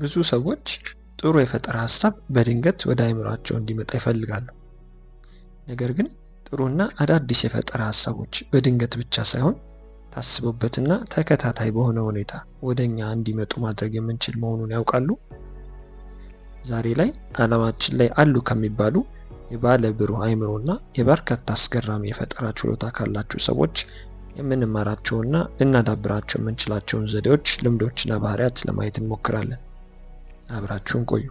ብዙ ሰዎች ጥሩ የፈጠራ ሀሳብ በድንገት ወደ አእምሯቸው እንዲመጣ ይፈልጋሉ። ነገር ግን ጥሩና አዳዲስ የፈጠራ ሀሳቦች በድንገት ብቻ ሳይሆን ታስቦበትና ተከታታይ በሆነ ሁኔታ ወደ እኛ እንዲመጡ ማድረግ የምንችል መሆኑን ያውቃሉ? ዛሬ ላይ ዓለማችን ላይ አሉ ከሚባሉ የባለ ብሩህ አእምሮና የበርካታ አስገራሚ የፈጠራ ችሎታ ካላቸው ሰዎች የምንማራቸውና ልናዳብራቸው የምንችላቸውን ዘዴዎች፣ ልምዶችና ባህሪያት ለማየት እንሞክራለን። አብራችሁን ቆዩ።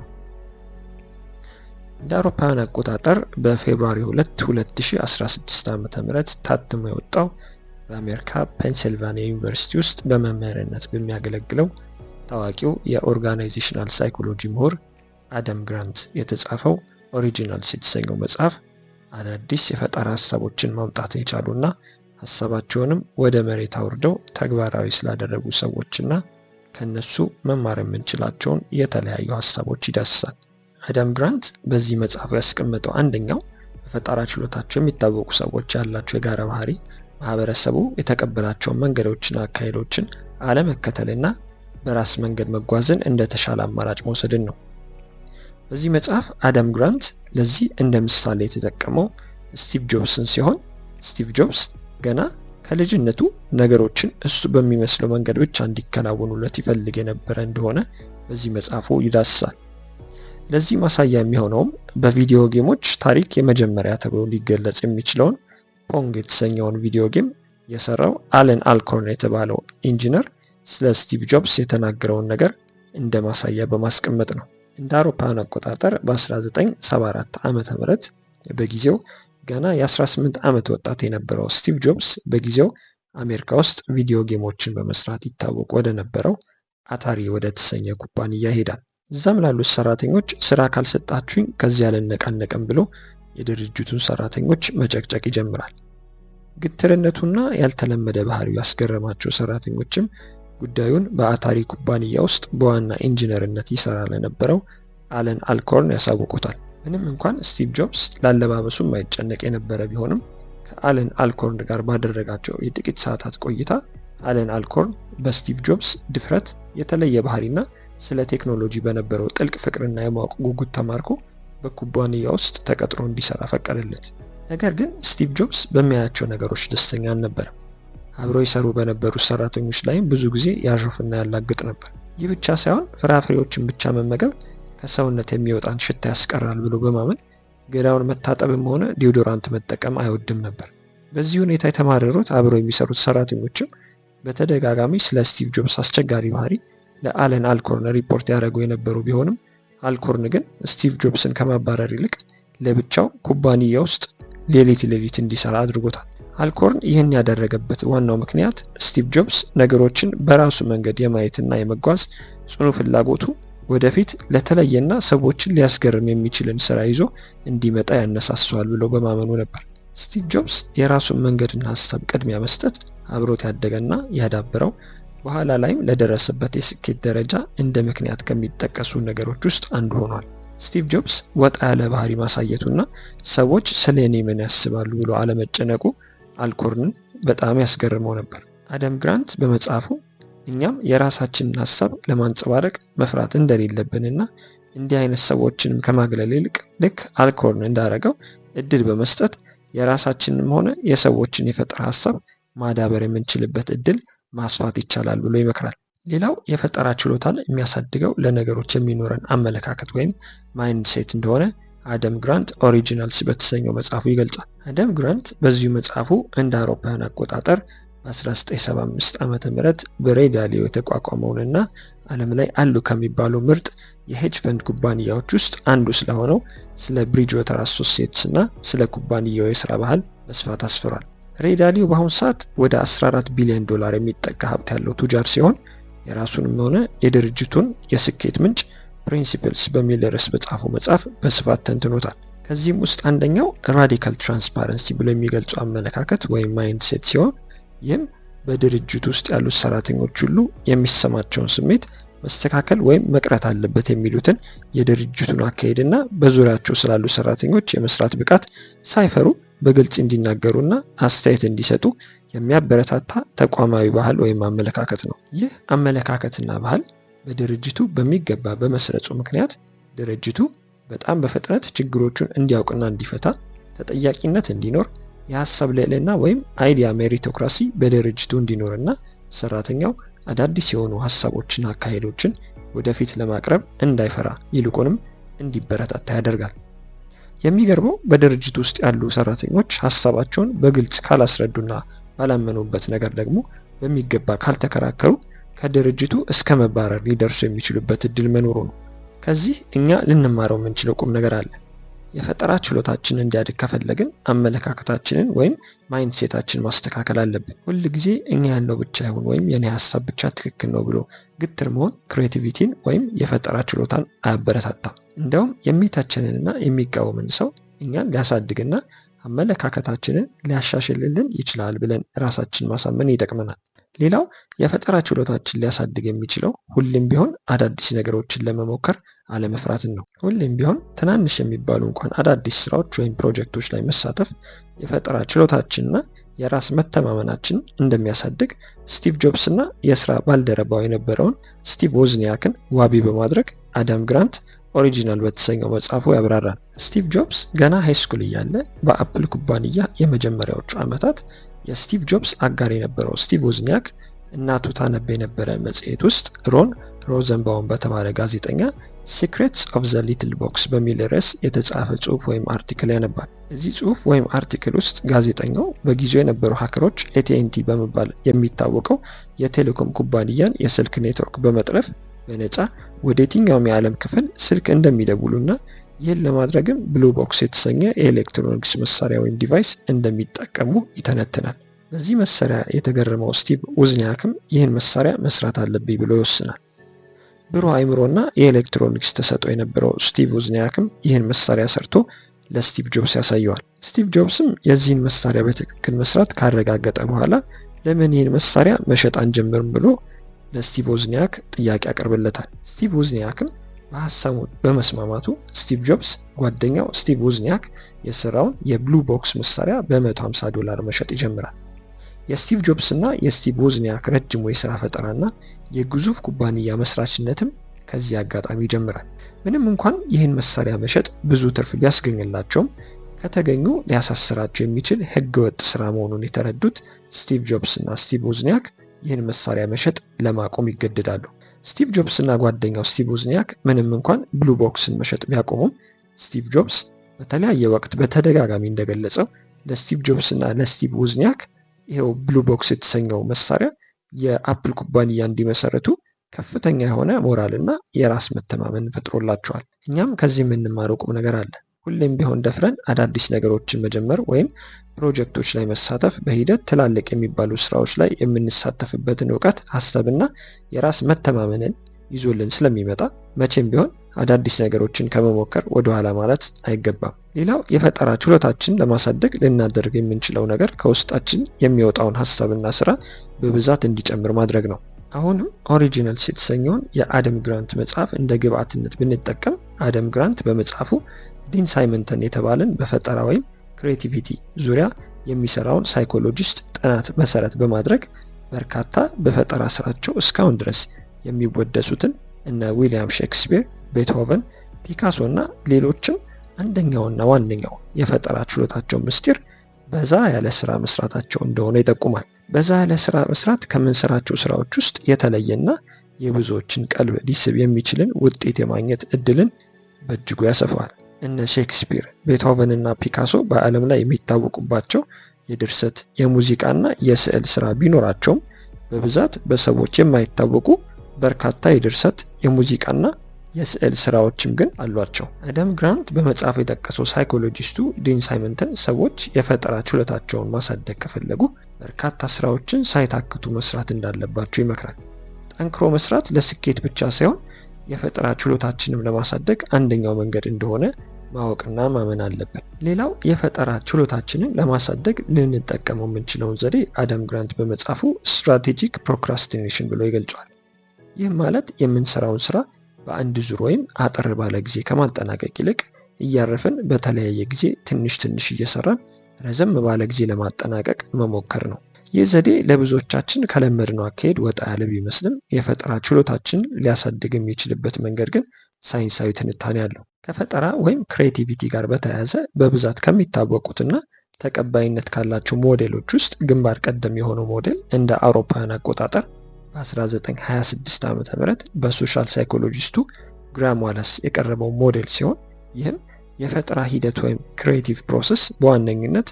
እንደ አውሮፓውያን አቆጣጠር በ February 2 2016 ዓ.ም ታትሞ የወጣው፣ በአሜሪካ ፔንሲልቫኒያ ዩኒቨርሲቲ ውስጥ በመምህርነት በሚያገለግለው ታዋቂው የ organizational psychology ምሁር አደም ግራንት የተጻፈው Originals የተሰኘው መጽሐፍ አዳዲስ የፈጠራ ሀሳቦችን ማምጣት የቻሉና ሀሳባቸውንም ወደ መሬት አውርደው ተግባራዊ ስላደረጉ ሰዎችና ከነሱ መማር የምንችላቸውን የተለያዩ ሀሳቦች ይዳስሳል። አዳም ግራንት በዚህ መጽሐፉ ያስቀመጠው አንደኛው በፈጠራ ችሎታቸው የሚታወቁ ሰዎች ያላቸው የጋራ ባህሪ ማህበረሰቡ የተቀበላቸውን መንገዶችና አካሄዶችን አለመከተልና በራስ መንገድ መጓዝን እንደ ተሻለ አማራጭ መውሰድን ነው። በዚህ መጽሐፍ አዳም ግራንት ለዚህ እንደ ምሳሌ የተጠቀመው ስቲቭ ጆብስን ሲሆን፣ ስቲቭ ጆብስ ገና ከልጅነቱ ነገሮችን እሱ በሚመስለው መንገድ ብቻ እንዲከናወኑለት ይፈልግ የነበረ እንደሆነ በዚህ መጽሐፉ ይዳስሳል። ለዚህ ማሳያ የሚሆነውም በ video game ኦች ታሪክ የመጀመሪያ ተብሎ ሊገለጽ የሚችለውን Pong የተሰኘውን video game የሰራው አለን አልኮርን የተባለው ኢንጂነር ስለ ስቲቭ ጆብስ የተናገረውን ነገር እንደ ማሳያ በማስቀመጥ ነው። እንደ አውሮፓውያን አቆጣጠር በ1974 ዓ.ም በጊዜው ገና የ18 ዓመት ወጣት የነበረው ስቲቭ ጆብስ በጊዜው አሜሪካ ውስጥ video game ኦችን በመስራት ይታወቅ ወደ ነበረው አታሪ ወደ ተሰኘ ኩባንያ ይሄዳል። እዛም ላሉት ሰራተኞች ስራ ካልሰጣችሁኝ ከዚህ አልነቃነቅም ብሎ የድርጅቱን ሰራተኞች መጨቅጨቅ ይጀምራል። ግትርነቱና ያልተለመደ ባህሪው ያስገረማቸው ሰራተኞችም ጉዳዩን በአታሪ ኩባንያ ውስጥ በዋና ኢንጂነርነት ይሰራ ለነበረው አለን አልኮርን ያሳውቁታል። ምንም እንኳን ስቲቭ ጆብስ ላለባበሱ የማይጨነቅ የነበረ ቢሆንም፣ ከአለን አልኮርን ጋር ባደረጋቸው የጥቂት ሰዓታት ቆይታ አለን አልኮርን በስቲቭ ጆብስ ድፍረት፣ የተለየ ባህሪና ስለ ቴክኖሎጂ በነበረው ጥልቅ ፍቅርና የማወቅ ጉጉት ተማርኮ በኩባንያ ውስጥ ተቀጥሮ እንዲሰራ ፈቀደለት። ነገር ግን ስቲቭ ጆብስ በሚያያቸው ነገሮች ደስተኛ አልነበረም። አብረው ይሰሩ በነበሩ ሰራተኞች ላይም ብዙ ጊዜ ያሾፍና ያላግጥ ነበር። ይህ ብቻ ሳይሆን ፍራፍሬዎችን ብቻ መመገብ ከሰውነት የሚወጣን ሽታ ያስቀራል ብሎ በማመን ገላውን መታጠብም ሆነ deodorant መጠቀም አይወድም ነበር። በዚህ ሁኔታ የተማረሩት አብረው የሚሰሩት ሰራተኞችም በተደጋጋሚ ስለ ስቲቭ ጆብስ አስቸጋሪ ባህሪ ለአለን አልኮርን ሪፖርት ያደረጉ የነበሩ ቢሆንም፣ አልኮርን ግን ስቲቭ ጆብስን ከማባረር ይልቅ ለብቻው ኩባንያ ውስጥ ሌሊት ሌሊት እንዲሰራ አድርጎታል። አልኮርን ይህን ያደረገበት ዋናው ምክንያት ስቲቭ ጆብስ ነገሮችን በራሱ መንገድ የማየትና የመጓዝ ጽኑ ፍላጎቱ ወደፊት ለተለየና ሰዎችን ሊያስገርም የሚችልን ስራ ይዞ እንዲመጣ ያነሳሰዋል ብሎ በማመኑ ነበር። ስቲቭ ጆብስ የራሱን መንገድና ሀሳብ ቅድሚያ መስጠት አብሮት ያደገና ያዳበረው፣ በኋላ ላይም ለደረሰበት የስኬት ደረጃ እንደ ምክንያት ከሚጠቀሱ ነገሮች ውስጥ አንዱ ሆኗል። ስቲቭ ጆብስ ወጣ ያለ ባህሪ ማሳየቱና ሰዎች ስለ እኔ ምን ያስባሉ ብሎ አለመጨነቁ አልኮርንን በጣም ያስገርመው ነበር። አደም ግራንት በመጽሐፉ እኛም የራሳችንን ሀሳብ ለማንጸባረቅ መፍራት እንደሌለብንና እንዲህ አይነት ሰዎችንም ከማግለል ይልቅ ልክ አልኮርን እንዳደረገው እድል በመስጠት የራሳችንንም ሆነ የሰዎችን የፈጠራ ሀሳብ ማዳበር የምንችልበት እድል ማስፋት ይቻላል ብሎ ይመክራል። ሌላው የፈጠራ ችሎታን የሚያሳድገው ለነገሮች የሚኖረን አመለካከት ወይም mindset እንደሆነ አደም ግራንት Originals በተሰኘው መጽሐፉ ይገልጻል። አደም ግራንት በዚሁ መጽሐፉ እንደ አውሮፓውያን አቆጣጠር በ1975 ዓ.ም በሬይ ዳሊዮ የተቋቋመውንና ዓለም ላይ አሉ ከሚባሉ ምርጥ የ hedge fund ኩባንያዎች ውስጥ አንዱ ስለሆነው ስለ ብሪጅወተር አሶሲየትስ እና ስለ ኩባንያው የስራ ባህል በስፋት አስፍሯል። ሬይ ዳሊዮ በአሁኑ ሰዓት ወደ 14 ቢሊዮን ዶላር የሚጠጋ ሀብት ያለው ቱጃር ሲሆን፣ የራሱንም ሆነ የድርጅቱን የስኬት ምንጭ Principles በሚል ርዕስ በጻፈው መጽሐፍ በስፋት ተንትኖታል። ከዚህም ውስጥ አንደኛው radical transparency ብሎ የሚገልጸው አመለካከት ወይም mindset ሲሆን፣ ይህም በድርጅቱ ውስጥ ያሉት ሰራተኞች ሁሉ የሚሰማቸውን ስሜት፣ መስተካከል ወይም መቅረት አለበት የሚሉትን የድርጅቱን አካሄድና በዙሪያቸው ስላሉ ሰራተኞች የመስራት ብቃት ሳይፈሩ በግልጽ እንዲናገሩና አስተያየት እንዲሰጡ የሚያበረታታ ተቋማዊ ባህል ወይም አመለካከት ነው። ይህ አመለካከትና ባህል በድርጅቱ በሚገባ በመስረጹ ምክንያት ድርጅቱ በጣም በፍጥነት ችግሮቹን እንዲያውቅና እንዲፈታ፣ ተጠያቂነት እንዲኖር፣ የሀሳብ ልዕልና ወይም idea meritocracy በድርጅቱ እንዲኖርና ሰራተኛው አዳዲስ የሆኑ ሀሳቦችና አካሄዶችን ወደፊት ለማቅረብ እንዳይፈራ ይልቁንም እንዲበረታታ ያደርጋል። የሚገርመው በድርጅቱ ውስጥ ያሉ ሰራተኞች ሀሳባቸውን በግልጽ ካላስረዱና ባላመኑበት ነገር ደግሞ በሚገባ ካልተከራከሩ ከድርጅቱ እስከ መባረር ሊደርሱ የሚችሉበት እድል መኖሩ ነው። ከዚህ እኛ ልንማረው የምንችለው ቁም ነገር አለ። የፈጠራ ችሎታችን እንዲያድግ ከፈለግን አመለካከታችንን ወይም mindset ኣችን ማስተካከል አለብን። ሁል ጊዜ እኛ ያልነው ብቻ ይሁን ወይም የኔ ሀሳብ ብቻ ትክክል ነው ብሎ ግትር መሆን creativity ን ወይም የፈጠራ ችሎታን አያበረታታም። እንደውም የሚተቸንንና የሚቃወምን ሰው እኛን ሊያሳድግና አመለካከታችንን ሊያሻሽልልን ይችላል ብለን ራሳችን ማሳመን ይጠቅመናል። ሌላው የፈጠራ ችሎታችን ሊያሳድግ የሚችለው ሁሌም ቢሆን አዳዲስ ነገሮችን ለመሞከር አለመፍራትን ነው። ሁሌም ቢሆን ትናንሽ የሚባሉ እንኳን አዳዲስ ስራዎች ወይም ፕሮጀክቶች ላይ መሳተፍ የፈጠራ ችሎታችንና የራስ መተማመናችን እንደሚያሳድግ ስቲቭ ጆብስ እና የስራ ባልደረባው የነበረውን ስቲቭ ዎዝኒያክን ዋቢ በማድረግ አዳም ግራንት Original በተሰኘው መጽሐፉ ያብራራል። ስቲቭ ጆብስ ገና high school እያለ በአፕል ኩባንያ የመጀመሪያዎቹ ዓመታት የስቲቭ ጆብስ አጋር የነበረው ስቲቭ ዎዝኒያክ እናቱ ታነብ የነበረ መጽሔት ውስጥ ሮን ሮዘንባውም በተባለ ጋዜጠኛ "Secrets of the Little Box" በሚል ርዕስ የተጻፈ ጽሑፍ ወይም article ያነባል። እዚህ ጽሑፍ ወይም article ውስጥ ጋዜጠኛው በጊዜው የነበሩ hacker ኦች ኤቲኤንቲ በመባል የሚታወቀው የቴሌኮም ኩባንያን የስልክ ኔትወርክ በመጥለፍ በነፃ ወደ የትኛውም የዓለም ክፍል ስልክ እንደሚደውሉና ይህን ለማድረግም Blue Box የተሰኘ የኤሌክትሮኒክስ መሳሪያ ወይም device እንደሚጠቀሙ ይተነትናል። በዚህ መሳሪያ የተገረመው ስቲቭ ዎዝኒያክም ይህን መሳሪያ መስራት አለብኝ ብሎ ይወስናል። ብሩህ አእምሮና የኤሌክትሮኒክስ ተሰጥኦ የነበረው ስቲቭ ዎዝኒያክም ይህን መሳሪያ ሰርቶ ለስቲቭ ጆብስ ያሳየዋል። ስቲቭ ጆብስም የዚህን መሳሪያ በትክክል መስራት ካረጋገጠ በኋላ ለምን ይህን መሳሪያ መሸጥ አንጀምርም ብሎ ለስቲቭ ዎዝኒያክ ጥያቄ ያቀርብለታል። ስቲቭ ዎዝኒያክም በሀሳቡ በመስማማቱ ስቲቭ ጆብስ ጓደኛው ስቲቭ ዎዝኒያክ የሰራውን የ Blue Box መሳሪያ በ150 ዶላር መሸጥ ይጀምራል። የስቲቭ ጆብስ እና የስቲቭ ዎዝኒያክ ረጅሙ የስራ ፈጠራና የግዙፍ ኩባንያ መስራችነትም ከዚህ አጋጣሚ ይጀምራል። ምንም እንኳን ይህን መሳሪያ መሸጥ ብዙ ትርፍ ቢያስገኝላቸውም ከተገኙ ሊያሳስራቸው የሚችል ህገወጥ ስራ መሆኑን የተረዱት ስቲቭ ጆብስ እና ስቲቭ ዎዝኒያክ ይህን መሳሪያ መሸጥ ለማቆም ይገደዳሉ። ስቲቭ ጆብስ እና ጓደኛው ስቲቭ ዎዝኒያክ ምንም እንኳን Blue Box ን መሸጥ ቢያቆሙም፣ ስቲቭ ጆብስ በተለያየ ወቅት በተደጋጋሚ እንደገለጸው ለስቲቭ ጆብስ እና ለስቲቭ ዎዝኒያክ ይኸው Blue Box የተሰኘው መሳሪያ የአፕል ኩባንያ እንዲመሰረቱ ከፍተኛ የሆነ ሞራልና የራስ መተማመን ፈጥሮላቸዋል። እኛም ከዚህ የምንማረው ቁም ነገር አለ። ሁሌም ቢሆን ደፍረን አዳዲስ ነገሮችን መጀመር ወይም ፕሮጀክቶች ላይ መሳተፍ በሂደት ትላልቅ የሚባሉ ስራዎች ላይ የምንሳተፍበትን እውቀት፣ ሀሳብና የራስ መተማመንን ይዞልን ስለሚመጣ መቼም ቢሆን አዳዲስ ነገሮችን ከመሞከር ወደኋላ ማለት አይገባም። ሌላው የፈጠራ ችሎታችን ለማሳደግ ልናደርግ የምንችለው ነገር ከውስጣችን የሚወጣውን ሀሳብና ስራ በብዛት እንዲጨምር ማድረግ ነው። አሁንም Originals የተሰኘውን የአደም ግራንት መጽሐፍ እንደ ግብዓትነት ብንጠቀም፣ አደም ግራንት በመጽሐፉ ዲን ሳይመንተን የተባለን በፈጠራ ወይም creativity ዙሪያ የሚሰራውን psychologist ጥናት መሰረት በማድረግ በርካታ በፈጠራ ስራቸው እስካሁን ድረስ የሚወደሱትን እነ ዊሊያም ሼክስፒር፣ ቤትሆቨን፣ ፒካሶ እና ሌሎችም አንደኛውና ዋነኛው የፈጠራ ችሎታቸው ምስጢር በዛ ያለ ስራ መስራታቸው እንደሆነ ይጠቁማል። በዛ ያለ ስራ መስራት ከምንሰራቸው ስራዎች ውስጥ የተለየና የብዙዎችን ቀልብ ሊስብ የሚችልን ውጤት የማግኘት እድልን በእጅጉ ያሰፋዋል። እነ ሼክስፒር፣ ቤትሆቨን እና ፒካሶ በዓለም ላይ የሚታወቁባቸው የድርሰት፣ የሙዚቃና የስዕል ስራ ቢኖራቸውም በብዛት በሰዎች የማይታወቁ በርካታ የድርሰት፣ የሙዚቃና የስዕል ስራዎችም ግን አሏቸው። አዳም ግራንት በመጽሐፉ የጠቀሰው ሳይኮሎጂስቱ ዲን ሳይመንተን ሰዎች የፈጠራ ችሎታቸውን ማሳደግ ከፈለጉ በርካታ ስራዎችን ሳይታክቱ መስራት እንዳለባቸው ይመክራል። ጠንክሮ መስራት ለስኬት ብቻ ሳይሆን የፈጠራ ችሎታችንም ለማሳደግ አንደኛው መንገድ እንደሆነ ማወቅና ማመን አለብን። ሌላው የፈጠራ ችሎታችንን ለማሳደግ ልንጠቀመው የምንችለውን ዘዴ አዳም ግራንት በመጽሐፉ strategic procrastination ብሎ ይገልጸዋል። ይህም ማለት የምንሰራውን ስራ በአንድ ዙር ወይም አጠር ባለ ጊዜ ከማጠናቀቅ ይልቅ እያረፍን በተለያየ ጊዜ ትንሽ ትንሽ እየሰራን ረዘም ባለ ጊዜ ለማጠናቀቅ መሞከር ነው። ይህ ዘዴ ለብዙዎቻችን ከለመድነው አካሄድ ወጣ ያለ ቢመስልም የፈጠራ ችሎታችንን ሊያሳድግ የሚችልበት መንገድ ግን ሳይንሳዊ ትንታኔ አለው። ከፈጠራ ወይም creativity ጋር በተያያዘ በብዛት ከሚታወቁትና ተቀባይነት ካላቸው ሞዴሎች ውስጥ ግንባር ቀደም የሆነው ሞዴል እንደ አውሮፓውያን አቆጣጠር በ1926 ዓ.ም በ social psychologist ኡ ግራም ዋለስ የቀረበው ሞዴል ሲሆን፣ ይህም የፈጠራ ሂደት ወይም creative process በዋነኝነት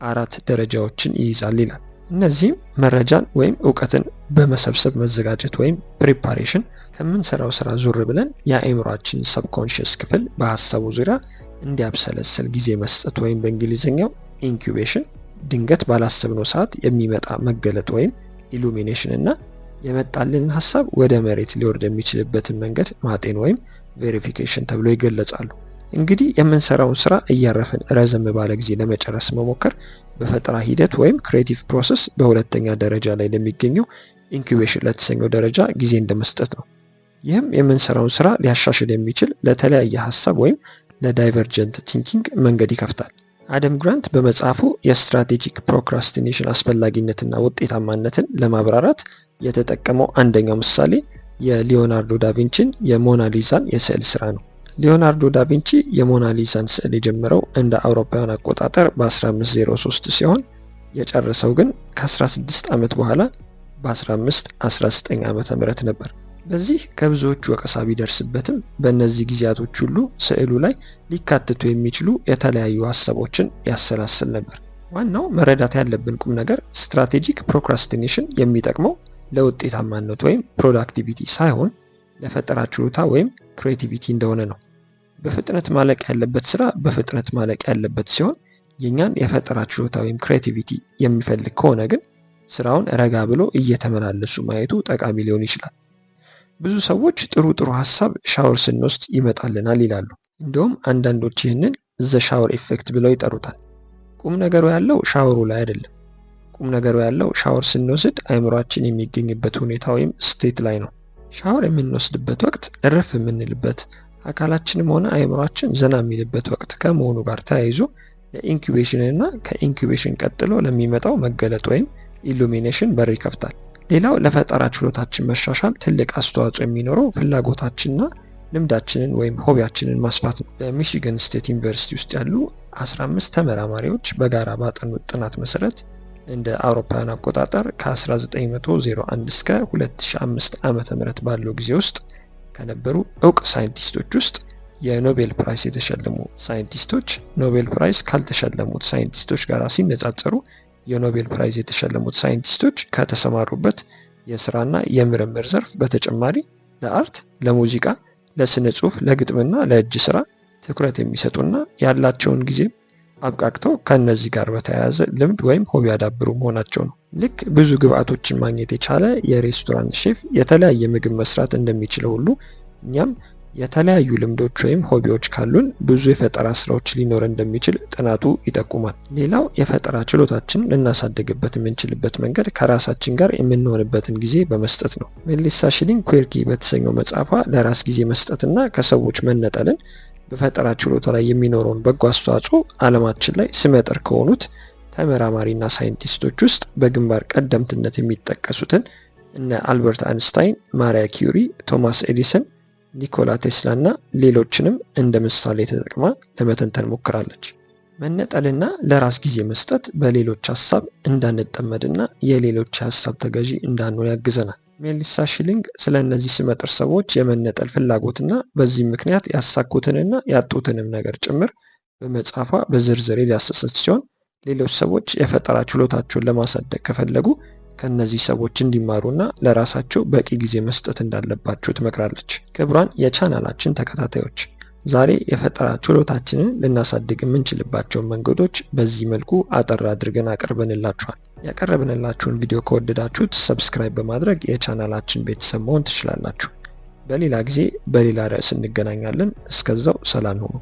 አራት ደረጃዎችን ይይዛል ይላል። እነዚህም መረጃን ወይም እውቀትን በመሰብሰብ መዘጋጀት ወይም preparation፣ ከምንሰራው ስራ ዞር ብለን የአእምሯችን subconscious ክፍል በሀሳቡ ዙሪያ እንዲያብሰለስል ጊዜ መስጠት ወይም በእንግሊዝኛው incubation፣ ድንገት ባላሰብነው ሰዓት የሚመጣ መገለጥ ወይም illumination እና የመጣልንን ሀሳብ ወደ መሬት ሊወርድ የሚችልበትን መንገድ ማጤን ወይም verification ተብሎ ይገለጻሉ። እንግዲህ የምንሰራውን ስራ እያረፍን ረዘም ባለ ጊዜ ለመጨረስ መሞከር በፈጠራ ሂደት ወይም creative process በሁለተኛ ደረጃ ላይ ለሚገኘው incubation ለተሰኘው ደረጃ ጊዜ እንደመስጠት ነው። ይህም የምንሰራውን ስራ ሊያሻሽል የሚችል ለተለያየ ሀሳብ ወይም ለ divergent thinking መንገድ ይከፍታል። አደም ግራንት በመጽሐፉ የ strategic procrastination አስፈላጊነትና ውጤታማነትን ለማብራራት የተጠቀመው አንደኛው ምሳሌ የሊዮናርዶ ዳቪንቺን የሞናሊዛን የስዕል ስራ ነው። ሊዮናርዶ ዳቪንቺ የሞናሊዛን ስዕል የጀመረው እንደ አውሮፓውያን አቆጣጠር በ1503 ሲሆን የጨረሰው ግን ከ16 ዓመት በኋላ በ1519 ዓመተ ምህረት ነበር። በዚህ ከብዙዎቹ ወቀሳ ቢደርስበትም በእነዚህ ጊዜያቶች ሁሉ ስዕሉ ላይ ሊካተቱ የሚችሉ የተለያዩ ሀሳቦችን ያሰላስል ነበር። ዋናው መረዳት ያለብን ቁም ነገር strategic procrastination የሚጠቅመው ለውጤታማነት ወይም productivity ሳይሆን ለፈጠራ ችሎታ ወይም creativity እንደሆነ ነው። በፍጥነት ማለቅ ያለበት ስራ በፍጥነት ማለቅ ያለበት ሲሆን፣ የእኛን የፈጠራ ችሎታ ወይም creativity የሚፈልግ ከሆነ ግን ስራውን ረጋ ብሎ እየተመላለሱ ማየቱ ጠቃሚ ሊሆን ይችላል። ብዙ ሰዎች ጥሩ ጥሩ ሀሳብ ሻወር ስንወስድ ይመጣልናል ይላሉ። እንደውም አንዳንዶች ይህንን the shower effect ብለው ይጠሩታል። ቁም ነገሩ ያለው ሻወሩ ላይ አይደለም። ቁም ነገሩ ያለው ሻወር ስንወስድ አእምሯችን የሚገኝበት ሁኔታ ወይም state ላይ ነው። ሻወር የምንወስድበት ወቅት እረፍ የምንልበት፣ አካላችንም ሆነ አእምሯችን ዘና የሚልበት ወቅት ከመሆኑ ጋር ተያይዞ ለ incubation እና ከ incubation ቀጥሎ ለሚመጣው መገለጥ ወይም illumination በር ይከፍታል። ሌላው ለፈጠራ ችሎታችን መሻሻል ትልቅ አስተዋጽኦ የሚኖረው ፍላጎታችንና ልምዳችንን ወይም hobby ያችንን ማስፋት ነው። በሚሺገን ስቴት ዩኒቨርሲቲ ውስጥ ያሉ 15 ተመራማሪዎች በጋራ ባጠኑት ጥናት መሰረት እንደ አውሮፓውያን አቆጣጠር ከ1901 እስከ 2005 ዓ.ም ባለው ጊዜ ውስጥ ከነበሩ እውቅ ሳይንቲስቶች ውስጥ የኖቤል Prize የተሸለሙ ሳይንቲስቶች ኖቤል Prize ካልተሸለሙት ሳይንቲስቶች ጋር ሲነጻጸሩ፣ የኖቤል Prize የተሸለሙት ሳይንቲስቶች ከተሰማሩበት የስራና የምርምር ዘርፍ በተጨማሪ ለ art፣ ለሙዚቃ፣ ለስነ ጽሁፍ፣ ለግጥምና ለእጅ ስራ ትኩረት የሚሰጡና ያላቸውን ጊዜ አብቃቅተው ከእነዚህ ጋር በተያያዘ ልምድ ወይም hobby ያዳበሩ መሆናቸው ነው። ልክ ብዙ ግብአቶችን ማግኘት የቻለ የሬስቶራንት ሼፍ የተለያየ ምግብ መስራት እንደሚችለው ሁሉ፣ እኛም የተለያዩ ልምዶች ወይም hobby ዎች ካሉን ብዙ የፈጠራ ስራዎች ሊኖር እንደሚችል ጥናቱ ይጠቁማል። ሌላው የፈጠራ ችሎታችን ልናሳድግበት የምንችልበት መንገድ ከራሳችን ጋር የምንሆንበትን ጊዜ በመስጠት ነው። ሜሊሳ ሺሊንግ Quirky በተሰኘው መጽሐፏ ለራስ ጊዜ መስጠትና ከሰዎች መነጠልን በፈጠራ ችሎታ ላይ የሚኖረውን በጎ አስተዋጽኦ ዓለማችን ላይ ስመጥር ከሆኑት ተመራማሪና ሳይንቲስቶች ውስጥ በግንባር ቀደምትነት የሚጠቀሱትን እነ አልበርት አይንስታይን፣ ማሪያ ኪዩሪ፣ ቶማስ ኤዲሰን፣ ኒኮላ ቴስላ እና ሌሎችንም እንደ ምሳሌ ተጠቅማ ለመተንተን ሞክራለች። መነጠልና ለራስ ጊዜ መስጠት በሌሎች ሀሳብ እንዳንጠመድና የሌሎች ሀሳብ ተገዢ እንዳንሆን ያግዘናል። ሜሊሳ ሺሊንግ ስለ እነዚህ ስመጥር ሰዎች የመነጠል ፍላጎትና በዚህም ምክንያት ያሳኩትንና ያጡትንም ነገር ጭምር በመጽሐፏ በዝርዝር የዳሰሰች ሲሆን፣ ሌሎች ሰዎች የፈጠራ ችሎታቸውን ለማሳደግ ከፈለጉ ከእነዚህ ሰዎች እንዲማሩና ለራሳቸው በቂ ጊዜ መስጠት እንዳለባቸው ትመክራለች። ክቡራን የቻናላችን ተከታታዮች፣ ዛሬ የፈጠራ ችሎታችንን ልናሳድግ የምንችልባቸውን መንገዶች በዚህ መልኩ አጠር አድርገን አቅርበንላችኋል። ያቀረብንላችሁን ቪዲዮ ከወደዳችሁት subscribe በማድረግ የቻናላችን ቤተሰብ መሆን ትችላላችሁ። በሌላ ጊዜ በሌላ ርዕስ እንገናኛለን። እስከዛው ሰላም ሁኑ።